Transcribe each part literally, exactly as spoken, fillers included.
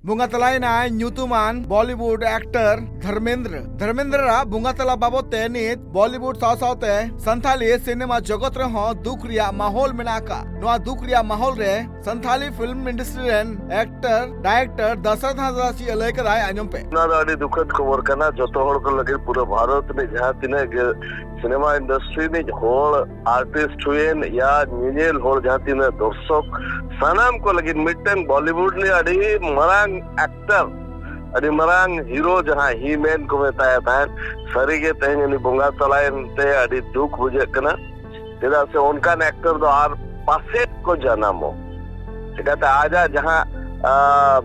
ᱵᱚᱸᱜᱟ ᱛᱟᱞᱟᱭᱮᱱᱟᱭ ᱧᱩᱛᱩᱢᱟᱱ Bollywood actor Dharmendra. Dharmendra ᱟᱜ ᱵᱚᱸᱜᱟ ᱛᱟᱞᱟ ᱵᱟᱵᱚᱛ ᱛᱮ ᱱᱤᱛ ᱵᱚᱞᱤᱣᱩᱰ ᱥᱟᱶ ᱥᱟᱶᱛᱮ ᱥᱟᱱᱛᱷᱟᱞᱤ ᱥᱤᱱᱮᱢᱟ ᱡᱚᱜᱚᱛ ᱨᱮᱦᱚᱸ ᱫᱩᱠ ᱨᱮᱭᱟᱜ ᱢᱟᱦᱚᱞ ᱢᱮᱱᱟᱜ ᱟᱠᱟᱫ᱾ ᱱᱚᱣᱟ ᱫᱩᱠ ᱨᱮᱭᱟᱜ ᱢᱟᱦᱚᱞ ᱨᱮ ᱥᱟᱱᱛᱷᱟᱞᱤ ᱯᱷᱤᱞᱢ ᱤᱱᱰᱟᱥᱴᱨᱤ ᱨᱮᱱ ᱮᱠᱴᱚᱨ ᱰᱟᱭᱨᱮᱠᱴᱚᱨ ᱫᱟᱥᱨᱚᱛᱷ ᱦᱟᱸᱥᱫᱟ ᱪᱮᱫ ᱮ ᱞᱟᱹᱭ ᱠᱟᱫᱟᱭ, ᱟᱸᱡᱚᱢ ᱯᱮ᱾ ᱱᱚᱣᱟ ᱫᱚ ᱟᱹᱰᱤ ᱫᱩᱠᱷᱚᱫ ᱠᱷᱚᱵᱚᱨ ᱠᱟᱱᱟ ᱡᱚᱛᱚ ᱦᱚᱲ ᱠᱚ ᱞᱟᱹᱜᱤᱫ, ᱯᱩᱨᱟᱹ ᱵᱷᱟᱨᱚᱛ ᱨᱤᱱᱤᱡ ᱡᱟᱦᱟᱸ ᱛᱤᱱᱟᱹᱜ ᱜᱮ ᱥᱤᱱᱮᱢᱟ ᱤᱱᱰᱟᱥᱴᱨᱤ ᱨᱤᱱᱤᱡ ᱦᱚᱲ, ᱟᱨᱴᱤᱥᱴ ᱦᱩᱭᱮᱱ ᱭᱟ ᱧᱮᱧᱮᱞ ᱦᱚᱲ, ᱡᱟᱦᱟᱸ ᱛᱤᱱᱟᱹᱜ ᱫᱚᱨᱥᱚᱠ, ᱥᱟᱱᱟᱢ ᱠᱚ ᱞᱟᱹᱜᱤᱫ ᱢᱤᱫᱴᱟᱝ ᱵᱚᱞᱤᱣᱩᱰ ᱨᱤᱱᱤᱡ ᱟᱹᱰᱤ ᱢᱟᱨᱟᱝ ᱮᱠᱴᱚᱨ, ᱟᱹᱰᱤ ᱢᱟᱨᱟᱝ ᱦᱤᱨᱳ ᱡᱟᱦᱟᱸᱭ ᱦᱤ ᱢᱮᱱ ᱠᱚ ᱢᱮᱛᱟᱭ ᱛᱟᱦᱮᱸᱫ, ᱥᱟᱹᱨᱤᱜᱮ ᱛᱮᱦᱮᱧ ᱩᱱᱤ ᱵᱚᱸᱜᱟ ᱛᱟᱞᱟᱭᱮᱱ ᱛᱮ ᱟᱹᱰᱤ ᱫᱩᱠ ᱵᱩᱡᱷᱟᱹᱜ ᱠᱟᱱᱟ᱾ ᱪᱮᱫᱟᱜ ᱥᱮ ᱚᱱᱠᱟᱱ ᱮᱠᱴᱚᱨ ᱫᱚ ᱟᱨ ᱯᱟᱥᱮᱡ ᱠᱚ ᱡᱟᱱᱟᱢᱚᱜ᱾ ᱪᱤᱠᱟᱹᱛᱮ ᱟᱡᱟᱜ ᱡᱟᱦᱟᱸ, ᱟ,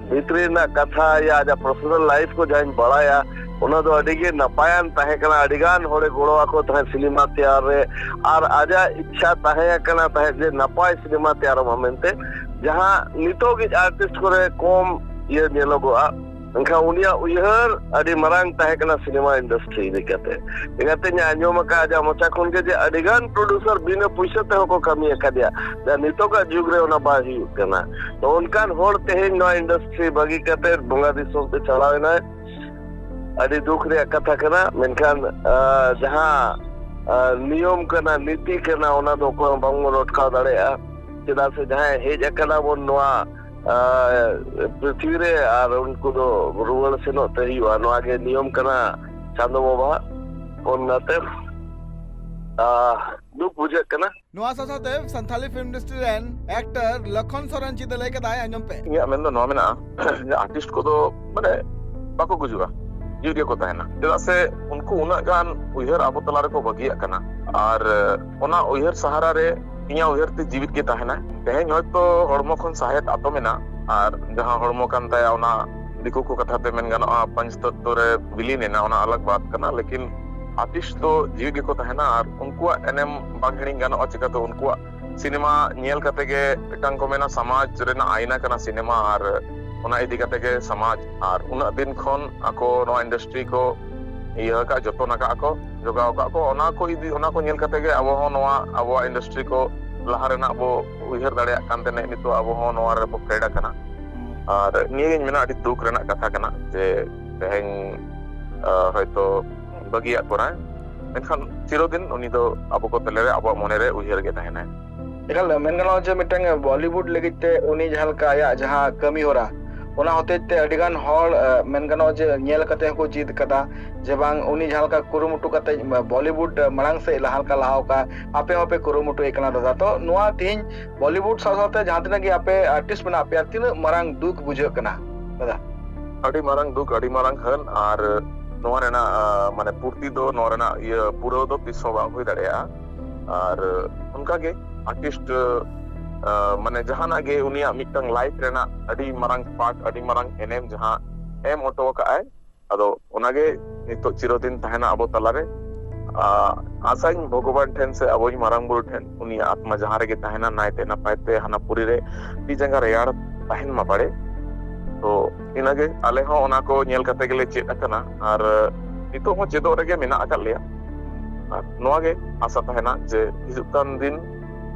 ᱵᱷᱤᱛᱨᱤ ᱨᱮᱱᱟᱜ ᱠᱟᱛᱷᱟ ᱭᱟ ᱟᱡᱟᱜ ᱯᱟᱨᱥᱚᱱᱟᱞ ᱞᱟᱭᱤᱯᱷ ᱠᱚ ᱡᱟᱦᱟᱸᱧ ᱵᱟᱲᱟᱭᱟ, ᱚᱱᱟ ᱫᱚ ᱟᱹᱰᱤ ᱜᱮ ᱱᱟᱯᱟᱭᱟᱱ ᱛᱟᱦᱮᱸ ᱠᱟᱱᱟ᱾ ᱟᱹᱰᱤ ᱜᱟᱱ ᱦᱚᱲᱮ ᱜᱚᱲᱚ ᱟᱠᱚ ᱛᱟᱦᱮᱸᱫ ᱥᱤᱱᱮᱢᱟ ᱛᱮᱭᱟᱨ ᱨᱮ, ᱟᱨ ᱟᱡᱟᱜ ᱤᱪᱪᱷᱟ ᱛᱟᱦᱮᱸ ᱠᱟᱱᱟ ᱛᱟᱦᱮᱸᱫ ᱡᱮ ᱱᱟᱯᱟᱭ ᱥᱤᱱᱮᱢᱟ ᱛᱮᱭᱟᱨᱚᱜ ᱢᱟ ᱢᱮᱱᱛᱮ, ᱡᱟᱦᱟᱸ ᱱᱤᱛᱚᱜ ᱜᱮ ᱟᱨᱴᱤᱥᱴ ᱠᱚᱨᱮ ᱠᱚᱢ ᱤᱭᱟᱹ ᱧᱮᱞᱚᱜᱚᱜᱼᱟ᱾ ᱢᱮᱱᱠᱷᱟᱱ ᱩᱱᱤᱭᱟᱜ ᱩᱭᱦᱟᱹᱨ ᱟᱹᱰᱤ ᱢᱟᱨᱟᱝ ᱛᱟᱦᱮᱸ ᱠᱟᱱᱟ ᱥᱤᱱᱮᱢᱟ ᱤᱱᱰᱟᱥᱴᱨᱤ ᱤᱫᱤ ᱠᱟᱛᱮ᱾ ᱪᱤᱠᱟᱹᱛᱮᱧ ᱟᱸᱡᱚᱢ ᱟᱠᱟᱫᱼᱟ ᱟᱡᱟᱜ ᱢᱚᱪᱟ ᱠᱷᱚᱱ ᱜᱮ ᱡᱮ ᱟᱹᱰᱤ ᱜᱟᱱ ᱯᱨᱚᱰᱭᱩᱥᱟᱨ ᱵᱤᱱᱟᱹ ᱯᱩᱭᱥᱟᱹ ᱛᱮᱦᱚᱸ ᱠᱚ ᱠᱟᱹᱢᱤ ᱟᱠᱟᱫᱮᱭᱟ᱾ ᱡᱟᱦᱟᱸ ᱱᱤᱛᱚᱜᱟᱜ ᱡᱩᱜᱽ ᱨᱮ ᱚᱱᱟ ᱵᱟᱭ ᱦᱩᱭᱩᱜ ᱠᱟᱱᱟ᱾ ᱛᱚ ᱚᱱᱠᱟᱱ ᱦᱚᱲ ᱛᱮᱦᱮᱧ ᱱᱚᱣᱟ ᱤᱱᱰᱟᱥᱴᱨᱤ ᱵᱟᱹᱜᱤ ᱠᱟᱛᱮ ᱵᱚᱸᱜᱟ ᱫᱤᱥᱚᱢ ᱛᱮ ᱪᱟᱞᱟᱣ ᱮᱱᱟᱭ᱾ ᱟᱹᱰᱤ ᱫᱩᱠ ᱨᱮᱭᱟᱜ ᱠᱟᱛᱷᱟ ᱠᱟᱱᱟ, ᱢᱮᱱᱠᱷᱟᱱ, ᱟ, ᱡᱟᱦᱟᱸ, ᱟ, ᱱᱤᱭᱚᱢ ᱠᱟᱱᱟ, ᱱᱤᱛᱤ ᱠᱟᱱᱟ, ᱚᱱᱟ ᱫᱚ ᱚᱠᱚᱭ ᱦᱚᱸ ᱵᱟᱝᱵᱚᱱ ᱨᱚᱴᱠᱟᱣ ᱫᱟᱲᱮᱭᱟᱜᱼᱟ᱾ ᱪᱮᱫᱟᱜ ᱥᱮ ᱡᱟᱦᱟᱸᱭ ᱦᱮᱡ ᱟᱠᱟᱱᱟ ᱵᱚᱱ ᱱᱚᱣᱟ, ᱟ, ᱯᱨᱤᱛᱷᱤᱵᱤ ᱨᱮ, ᱟᱨ ᱩᱱᱠᱩ ᱫᱚ ᱨᱩᱣᱟᱹᱲ ᱥᱮᱱᱚᱜ ᱛᱮ ᱦᱩᱭᱩᱜᱼᱟ᱾ ᱱᱚᱣᱟ ᱜᱮ ᱱᱤᱭᱚᱢ ᱠᱟᱱᱟ ᱪᱟᱸᱫᱚ ᱵᱟᱵᱟ᱾ ᱚᱱᱟᱛᱮ, ᱟ, ᱫᱩᱠ ᱵᱩᱡᱷᱟᱹᱜ ᱠᱟᱱᱟ᱾ ᱱᱚᱣᱟ ᱥᱟᱶ ᱥᱟᱶᱛᱮ ᱥᱟᱱᱛᱷᱟᱞᱤ ᱯᱷᱤᱞᱢ ᱤᱱᱰᱟᱥᱴᱨᱤ ᱨᱮᱱ ᱮᱠᱴᱚᱨ ᱞᱚᱠᱷᱚᱱ ᱥᱚᱨᱮᱱ ᱪᱮᱫ ᱮ ᱞᱟᱹᱭ ᱠᱟᱫᱟᱭ, ᱟᱸᱡᱚᱢ ᱯᱮ᱾ ᱤᱧᱟᱹᱜ ᱢᱮᱱ ᱫᱚ ᱱᱚᱣᱟ ᱢᱮᱱᱟᱜᱼᱟ, ᱡᱮ ᱟᱨᱴᱤᱥᱴ ᱠᱚᱫᱚ ᱢᱟᱱᱮ ᱵᱟᱠᱚ ᱜᱩᱡᱩᱜᱼᱟ, ᱡᱤᱣᱮᱫ ᱜᱮᱠᱚ ᱛᱟᱦᱮᱱᱟ᱾ ᱪᱮᱫᱟᱜ ᱥᱮ ᱩᱱᱠᱩ ᱩᱱᱟᱹᱜ ᱜᱟᱱ ᱩᱭᱦᱟᱹᱨ ᱟᱵᱚ ᱛᱟᱞᱟ ᱨᱮᱠᱚ ᱵᱟᱹᱜᱤᱭᱟᱜ ᱠᱟᱱᱟ, ᱟᱨ ᱚᱱᱟ ᱩᱭᱦᱟᱹᱨ ᱥᱟᱦᱟᱨᱟ ᱨᱮ ᱤᱧᱟᱹᱜ ᱩᱭᱦᱟᱹᱨ ᱛᱮ ᱡᱤᱣᱤᱫ ᱜᱮ ᱛᱟᱦᱮᱱᱟ᱾ ᱛᱮᱦᱮᱧ ᱦᱚᱭᱛᱳ ᱦᱚᱲᱢᱚ ᱠᱷᱚᱱ ᱥᱟᱦᱮᱫ ᱟᱛᱚᱢ ᱮᱱᱟ, ᱟᱨ ᱡᱟᱦᱟᱸ ᱦᱚᱲᱢᱚ ᱠᱟᱱ ᱛᱟᱭᱟ ᱚᱱᱟ ᱫᱤᱠᱩ ᱠᱚ ᱠᱟᱛᱷᱟ ᱛᱮ ᱢᱮᱱ ᱜᱟᱱᱚᱜᱼᱟ ᱯᱚᱧᱪ ᱛᱚᱛᱛᱚ ᱨᱮ ᱵᱤᱞᱤᱱ ᱮᱱᱟ, ᱚᱱᱟ ᱟᱞᱟᱜᱽ ᱵᱟᱛ ᱠᱟᱱᱟ, ᱞᱮᱠᱤᱱ ᱟᱨᱴᱤᱥᱴ ᱫᱚ ᱡᱤᱣᱤᱫ ᱜᱮᱠᱚ ᱛᱟᱦᱮᱱᱟ᱾ ᱟᱨ ᱩᱱᱠᱩᱣᱟᱜ ᱮᱱᱮᱢ ᱵᱟᱝ ᱦᱤᱲᱤᱧ ᱜᱟᱱᱚᱜᱼᱟ᱾ ᱪᱤᱠᱟᱹᱛᱮ ᱩᱱᱠᱩᱣᱟᱜ ᱥᱤᱱᱮᱢᱟ ᱧᱮᱞ ᱠᱟᱛᱮ ᱜᱮ ᱢᱤᱫᱴᱟᱝ ᱠᱚ ᱢᱮᱱᱟ ᱥᱚᱢᱟᱡᱽ ᱨᱮᱱᱟᱜ ᱟᱭᱱᱟ ᱠᱟᱱᱟ ᱥᱤᱱᱮᱢᱟ, ᱟᱨ ᱚᱱᱟ ᱤᱫᱤ ᱠᱟᱛᱮ ᱜᱮ ᱥᱚᱢᱟᱡᱽ, ᱟᱨ ᱩᱱᱟᱹᱜ ᱫᱤᱱ ᱠᱷᱚᱱ ᱟᱠᱚ ᱱᱚᱣᱟ ᱤᱱᱰᱟᱥᱴᱨᱤ ᱠᱚ ᱤᱭᱟᱹ ᱟᱠᱟᱫ, ᱡᱚᱛᱚᱱ ᱟᱠᱟᱫ ᱠᱚ, ᱡᱚᱜᱟᱣ ᱟᱠᱟᱫ ᱠᱚ, ᱚᱱᱟ ᱠᱚ ᱤᱫᱤ, ᱚᱱᱟ ᱠᱚ ᱧᱮᱞ ᱠᱟᱛᱮ ᱜᱮ ᱟᱵᱚ ᱦᱚᱸ ᱱᱚᱣᱟ ᱟᱵᱚᱣᱟᱜ ᱤᱱᱰᱟᱥᱴᱨᱤ ᱠᱚ ᱞᱟᱦᱟ ᱨᱮᱱᱟᱜ ᱵᱚ ᱩᱭᱦᱟᱹᱨ ᱫᱟᱲᱮᱭᱟᱜ ᱠᱟᱱ ᱛᱮ ᱱᱤᱛᱚᱜ ᱟᱵᱚ ᱦᱚᱸ ᱱᱚᱣᱟ ᱨᱮᱵᱚ ᱯᱷᱮᱰ ᱟᱠᱟᱱᱟ᱾ ᱟᱨ ᱱᱤᱭᱟᱹᱜᱤᱧ ᱢᱮᱱᱟ, ᱟᱹᱰᱤ ᱫᱩᱠ ᱨᱮᱱᱟᱜ ᱠᱟᱛᱷᱟ ᱠᱟᱱᱟ ᱡᱮ ᱛᱮᱦᱮᱧ, ᱟᱸ, ᱦᱚᱭᱛᱚ ᱵᱟᱹᱜᱤᱭᱟᱜ ᱵᱚᱱᱟᱭ, ᱢᱮᱱᱠᱷᱟᱱ ᱪᱤᱨᱚᱫᱤᱱ ᱩᱱᱤ ᱫᱚ ᱟᱵᱚ ᱠᱚ ᱛᱟᱞᱟᱨᱮ, ᱟᱵᱚᱣᱟᱜ ᱢᱚᱱᱮᱨᱮ ᱩᱭᱦᱟᱹᱨ ᱜᱮ ᱛᱟᱦᱮᱱᱟᱭ᱾ ᱮᱠᱟᱞ, ᱢᱮᱱ ᱜᱟᱱᱚᱜᱼᱟ ᱡᱮ ᱢᱤᱫᱴᱟᱝ ᱵᱚᱞᱤᱣᱩᱰ ᱞᱟᱹᱜᱤᱫ ᱛᱮ ᱩᱱᱤ ᱡᱟᱦᱟᱸ ᱞᱮᱠᱟ ᱟᱭᱟᱜ ᱡᱟᱦᱟᱸ ᱠᱟᱹᱢᱤ ᱦᱚᱨᱟ, ᱚᱱᱟ ᱦᱚᱛᱮᱡ ᱛᱮ ᱟᱹᱰᱤ ᱜᱟᱱ ᱦᱚᱲ, ᱟᱸ, ᱢᱮᱱ ᱜᱟᱱᱚᱜᱼᱟ ᱡᱮ ᱧᱮᱞ ᱠᱟᱛᱮ ᱦᱚᱸᱠᱚ ᱪᱮᱫ ᱠᱟᱫᱟ ᱡᱮ ᱵᱟᱝ, ᱩᱱᱤ ᱡᱟᱦᱟᱸ ᱞᱮᱠᱟ ᱠᱩᱨᱩᱢᱩᱴᱩ ᱠᱟᱛᱮ ᱵᱚᱞᱤᱣᱩᱰ ᱢᱟᱲᱟᱝ ᱥᱮᱫ ᱞᱟᱦᱟ ᱞᱮᱠᱟ ᱞᱟᱦᱟ ᱟᱠᱟᱫ, ᱟᱯᱮ ᱦᱚᱸᱯᱮ ᱠᱩᱨᱩᱢᱩᱴᱩᱭᱮᱫ ᱠᱟᱱᱟ ᱫᱟᱫᱟ᱾ ᱛᱚ ᱱᱚᱣᱟ ᱛᱮᱦᱮᱧ ᱵᱚᱞᱤᱣᱩᱰ ᱥᱟᱶ ᱥᱟᱶᱛᱮ ᱡᱟᱦᱟᱸ ᱛᱤᱱᱟᱹᱜ ᱜᱮ ᱟᱯᱮ ᱟᱨᱴᱤᱥᱴ ᱢᱮᱱᱟᱜ ᱯᱮᱭᱟ, ᱛᱤᱱᱟᱹᱜ ᱢᱟᱨᱟᱝ ᱫᱩᱠ ᱵᱩᱡᱷᱟᱹᱜ ᱠᱟᱱᱟ ᱫᱟᱫᱟ? ᱟᱹᱰᱤ ᱢᱟᱨᱟᱝ ᱫᱩᱠ, ᱟᱹᱰᱤ ᱢᱟᱨᱟᱝ ᱦᱟᱹᱱ, ᱟᱨ ᱱᱚᱣᱟ ᱨᱮᱱᱟᱜ, ᱟᱸ, ᱢᱟᱱᱮ ᱯᱩᱨᱛᱤ ᱫᱚ, ᱱᱚᱣᱟ ᱨᱮᱱᱟᱜ ᱤᱭᱟᱹ ᱯᱩᱨᱟᱹᱣ ᱫᱚ ᱛᱤᱥ ᱦᱚᱸ ᱵᱟᱝ ᱦᱩᱭ ᱫᱟᱲᱮᱭᱟᱜᱼᱟ᱾ ᱟᱨ ᱚᱱᱠᱟᱜᱮ ᱟᱨᱴᱤᱥᱴ, ᱟᱸ, ᱢᱟᱱᱮ ᱡᱟᱦᱟᱱᱟᱜ ᱜᱮ ᱩᱱᱤᱭᱟᱜ ᱢᱤᱫᱴᱟᱝ ᱞᱟᱭᱤᱯᱷ ᱨᱮᱱᱟᱜ ᱟᱹᱰᱤ ᱢᱟᱨᱟᱝ ᱯᱟᱨᱴ, ᱟᱹᱰᱤ ᱢᱟᱨᱟᱝ ᱮᱱᱮᱢ ᱡᱟᱦᱟᱸ ᱮᱢ ᱦᱚᱴᱚ ᱟᱠᱟᱫ ᱟᱭ, ᱟᱫᱚ ᱚᱱᱟᱜᱮ ᱱᱤᱛᱚᱜ ᱪᱤᱨᱚᱫᱤᱱ ᱛᱟᱦᱮᱱᱟ ᱟᱵᱚ ᱛᱟᱞᱟᱨᱮ᱾ ᱟᱨ ᱟᱥᱟᱧ ᱵᱷᱚᱜᱚᱵᱟᱱ ᱴᱷᱮᱱ ᱥᱮ ᱟᱵᱚᱭᱤᱡ ᱢᱟᱨᱟᱝ ᱵᱩᱨᱩ ᱴᱷᱮᱱ, ᱩᱱᱤᱭᱟᱜ ᱟᱛᱢᱟ ᱡᱟᱦᱟᱸ ᱨᱮᱜᱮ ᱛᱟᱦᱮᱱᱟ, ᱱᱟᱭᱛᱮ ᱱᱟᱯᱟᱭ ᱛᱮ ᱦᱟᱱᱟ ᱯᱩᱨᱤ ᱨᱮ ᱛᱤ ᱡᱟᱸᱜᱟ ᱨᱮᱭᱟᱲ ᱛᱟᱦᱮᱱ ᱢᱟ ᱵᱟᱲᱮ᱾ ᱛᱚ ᱤᱱᱟᱹᱜᱮ, ᱟᱞᱮ ᱦᱚᱸ ᱚᱱᱟ ᱠᱚ ᱧᱮᱞ ᱠᱟᱛᱮ ᱜᱮᱞᱮ ᱪᱮᱫ ᱟᱠᱟᱱᱟ, ᱟᱨ ᱱᱤᱛᱚᱜ ᱦᱚᱸ ᱪᱮᱫᱚᱜ ᱨᱮᱜᱮ ᱢᱮᱱᱟᱜ ᱟᱠᱟᱫ ᱞᱮᱭᱟ᱾ ᱟᱨ ᱱᱚᱣᱟ ᱜᱮ ᱟᱥᱟ ᱛᱟᱦᱮᱱᱟ ᱡᱮ ᱦᱤᱡᱩᱜ ᱠᱟᱱ ᱫᱤᱱ,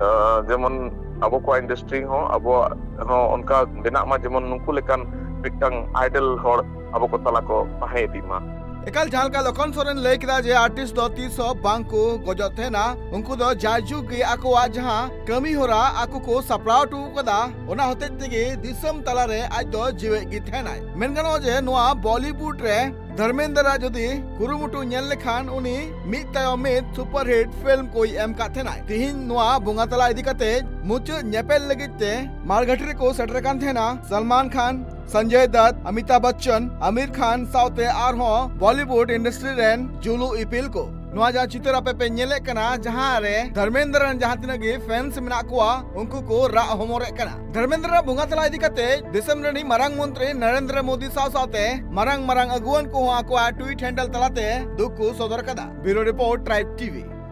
ᱟᱸ, ᱡᱮᱢᱚᱱ ᱟᱵᱚ ᱠᱚᱣᱟᱜ ᱤᱱᱰᱟᱥᱴᱨᱤ ᱦᱚᱸ, ᱟᱵᱚᱣᱟᱜ ᱦᱚᱸ ᱚᱱᱠᱟ ᱵᱮᱱᱟᱜ ᱢᱟ, ᱡᱮᱢᱚᱱ ᱱᱩᱠᱩ ᱞᱮᱠᱟᱱ ᱢᱤᱫᱴᱟᱝ ᱟᱭᱰᱚᱞ ᱦᱚᱲ ᱟᱵᱚ ᱠᱚ ᱛᱟᱞᱟ ᱠᱚ ᱛᱟᱦᱮᱸ ᱤᱫᱤᱜ ᱢᱟ᱾ ᱮᱠᱟᱞ, ᱡᱟᱦᱟᱸ ᱞᱮᱠᱟ ᱞᱚᱠᱷᱚᱱ ᱥᱚᱨᱮᱱ ᱞᱟᱹᱭ ᱠᱮᱫᱟ ᱡᱮ ᱟᱨᱴᱤᱥᱴ ᱫᱚ ᱛᱤᱥ ᱦᱚᱸ ᱵᱟᱝ ᱠᱚ ᱜᱚᱡᱚᱜ ᱛᱟᱦᱮᱱᱟ, ᱩᱱᱠᱩ ᱫᱚ ᱡᱟᱭᱡᱩᱜᱽ ᱜᱮ ᱟᱠᱚᱣᱟᱜ ᱡᱟᱦᱟᱸ ᱠᱟᱹᱢᱤ ᱦᱚᱨᱟ ᱟᱠᱚ ᱠᱚ ᱥᱟᱯᱲᱟᱣ ᱦᱚᱴᱚ ᱠᱟᱫᱟ, ᱚᱱᱟ ᱦᱚᱛᱮᱡ ᱛᱮᱜᱮ ᱫᱤᱥᱚᱢ ᱛᱟᱞᱟᱨᱮ ᱟᱡ ᱫᱚ ᱡᱤᱣᱮᱫ ᱜᱮ ᱛᱟᱦᱮᱱᱟᱭ᱾ ᱢᱮᱱ ᱜᱟᱱᱚᱜᱼᱟ ᱡᱮ ᱱᱚᱣᱟ ᱵᱚᱞᱤᱣᱩᱰ ᱨᱮ ᱫᱷᱚᱨᱢᱮᱱᱫᱨᱚ ᱡᱩᱫᱤ ᱠᱩᱨᱩᱢᱩᱴᱩ ᱧᱮᱞ ᱞᱮᱠᱷᱟᱱ, ᱩᱱᱤ ᱢᱤᱫ ᱛᱟᱭᱚᱢ ᱢᱤᱫ ᱥᱩᱯᱟᱨᱦᱤᱴ ᱯᱷᱤᱞᱢ ᱠᱚᱭ ᱮᱢ ᱠᱟᱫ ᱛᱟᱦᱮᱱᱟᱭ᱾ ᱛᱤᱦᱤᱧ ᱱᱚᱣᱟ ᱵᱚᱸᱜᱟ ᱛᱟᱞᱟ ᱤᱫᱤ ᱠᱟᱛᱮ ᱢᱩᱪᱟᱹᱫ ᱧᱮᱯᱮᱞ ᱞᱟᱹᱜᱤᱫ ᱛᱮ ᱢᱟᱲᱜᱷᱟᱴᱤ ᱨᱮᱠᱚ ᱥᱮᱴᱮᱨ ᱟᱠᱟᱱ ᱛᱟᱦᱮᱱᱟ ᱥᱟᱞᱢᱟᱱ ᱠᱷᱟᱱ, ᱥᱚᱧᱡᱚᱭ ᱫᱚᱛ, ᱟᱢᱤᱛᱟᱵᱷ ᱵᱚᱪᱪᱚᱱ, ᱟᱢᱤᱨ ᱠᱷᱟᱱ ᱥᱟᱶᱛᱮ ᱟᱨᱦᱚᱸ ᱵᱚᱞᱤᱣᱩᱰ ᱤᱱᱰᱟᱥᱴᱨᱤ ᱨᱮᱱ ᱡᱩᱞᱩ ᱤᱯᱤᱞ ᱠᱚ᱾ ᱱᱚᱣᱟ ᱡᱟᱦᱟᱸ ᱪᱤᱛᱟᱹᱨ ᱟᱯᱮ ᱯᱮ ᱧᱮᱞᱮᱫ ᱠᱟᱱᱟ, ᱡᱟᱦᱟᱸ ᱨᱮ ᱫᱷᱚᱨᱢᱮᱱᱫᱨᱚ ᱨᱮᱱ ᱡᱟᱦᱟᱸ ᱛᱤᱱᱟᱹᱜ ᱜᱮ ᱯᱷᱮᱱᱥ ᱢᱮᱱᱟᱜ ᱠᱚᱣᱟ, ᱩᱱᱠᱩ ᱠᱚ ᱨᱟᱜ ᱦᱚᱢᱚᱨᱮᱫ ᱠᱟᱱᱟ᱾ ᱫᱷᱚᱨᱢᱮᱱᱫᱨᱚ ᱵᱚᱸᱜᱟ ᱛᱟᱞᱟ ᱤᱫᱤ ᱠᱟᱛᱮ ᱫᱤᱥᱚᱢ ᱨᱤᱱᱤᱡ ᱢᱟᱨᱟᱝ ᱢᱚᱱᱛᱨᱤ ᱱᱚᱨᱮᱱᱫᱨᱚ ᱢᱳᱫᱤ ᱥᱟᱶ ᱥᱟᱶᱛᱮ ᱢᱟᱨᱟᱝ ᱢᱟᱨᱟᱝ ᱟᱹᱜᱩᱣᱟᱹᱱ ᱠᱚᱦᱚᱸ ᱟᱠᱚᱣᱟᱜ ᱴᱩᱭᱤᱴ ᱦᱮᱱᱰᱮᱞ ᱛᱟᱞᱟᱛᱮ ᱫᱩᱠ ᱠᱚ ᱥᱚᱫᱚᱨ ᱠᱟᱫᱟ᱾ ᱵᱤᱭᱩᱨᱳ ᱨᱤᱯᱳᱨᱴ, ᱴᱨᱟᱭᱤᱵᱽ ᱴᱤᱵᱷᱤ᱾